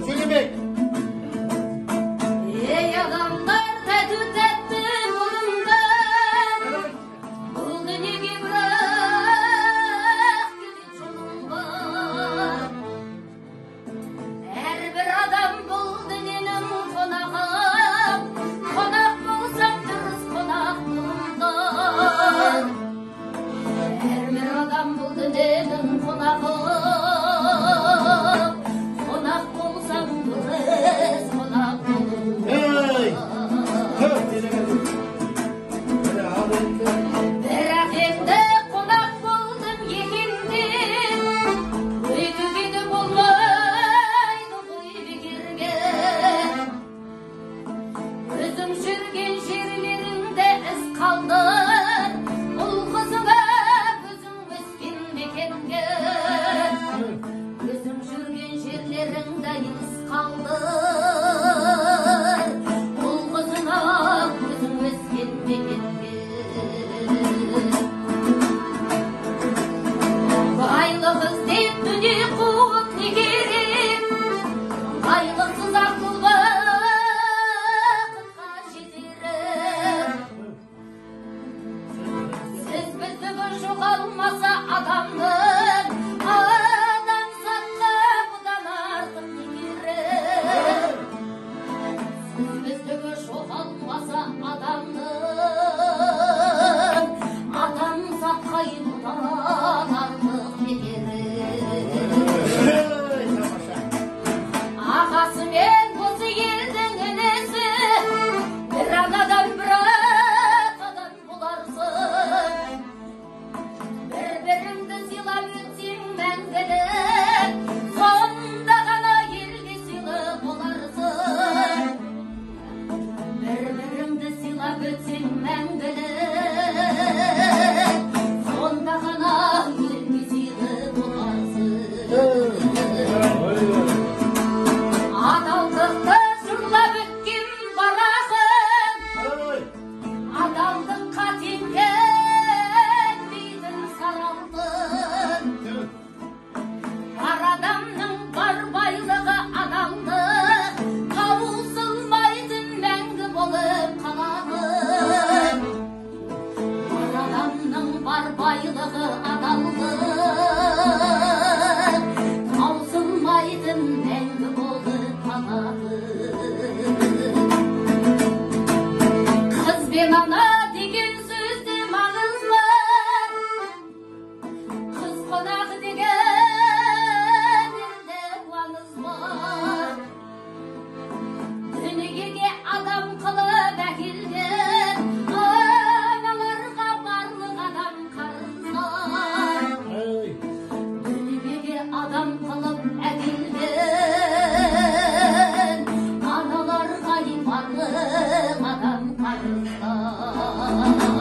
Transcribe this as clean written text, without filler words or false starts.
Сөйлемек. Ей адамдар, тәту тәтті болыңдар, бұл дүниеге бірақ келген жолың бар. Әрбір адам бұл дүниенің қонағы, қонақ болсаң дұрыс қонақ болыңдар. Әрбір адам бұл дүниенің қонағы, қонақ болсаң дұрыс қонақ Ей! болыңдар. Төп, берекелді. Міне, ал енді. Бірақ енді қонақ болдым екен деп, өйтуге де болмайды ғой бекерге. Өзің жүрген жерлеріңде із қалдыр, ұл қызыңа өзің өскен мекенге. Өзің жүрген жерлеріңде із қалдыр, ұл қызыңа өзің өскен мекенге. Байлық іздеп дүние қуып не керек, байлықсыз ақыл бақытқа жетер. Сіз біздігі жоғалмаса адамның, адамзатқа бұдан артық не керек? Сіз біздігі жоғалмаса адамның, адамзатқа бұдан артық не керек? Ей, тамаша. Ағасы мен осы елдің інісі, бір анадан бір атадан боларсың. Бір біріңді сыйлап өтсең мәңгілік, сонда ғана елге сыйлы боларсың. Бір біріңді сыйлап өтсең мәңгілік, сонда ғана елге сыйлы боларсың. Адалдықты жырлап өткен барақын, Ей! адалдыққа теңгенбейтін сары алтын. Төп. Бар адамның бар байлығы адалдық, таусылмайтын мәңгі болып қалады. Бар адамның бар байлығы адалдық, таусылмайтын мәңгі болып қалады. Қыз бен ана деген сөзде маңыз бар, қыз қонақ деген елде аңыз бар. Дүниеге адам қылып әкелген аналарға барлық адам қарыздар. Ей! Дүниеге адам қылып әкелген аналарға барлық адам қарыздар.